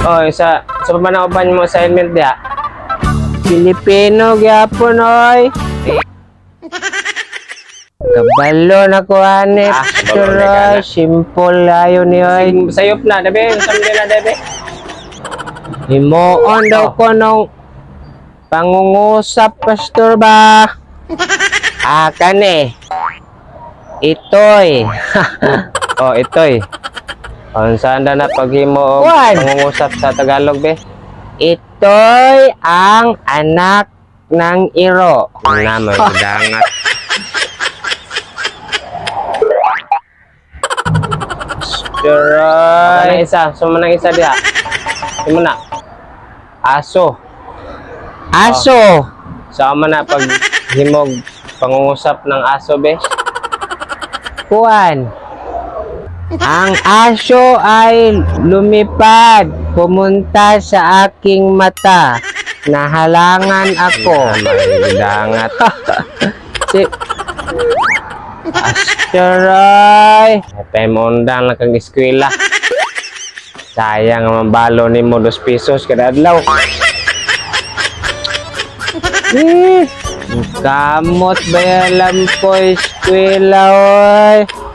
Oh, isa sa pa man ang uban mo assignment diha? Pilipino gyapon, oy. Kabalo na ko ani. Ah, kabalo na Pastor, ka na. oy. Simple ayo ni, oy. Sayop na, dabi. Samdi na, dabi. Himuon daw ko nung pangungusap, Pastor ba? Ah, kani. Itoy. Oh, itoy. Unsa na paghimo og Kuan. pangungusap sa Tagalog, be? Ito'y ang anak ng iro. Na may dangat. Pastor, Kanang isa, sumo nang isa diha. Sumo na. Aso. Aso. Sa man na pag himog pangungusap ng aso, be? Kuan. Ang aso ay lumipad, pumunta sa aking mata. Nahalangan ako. Na may dangat. Si Asteroy. Pemondang lang kang eskwela. Sayang ang balo nimo 2 pesos kada adlaw. Kamot ba yung alam ko eskwela, oy?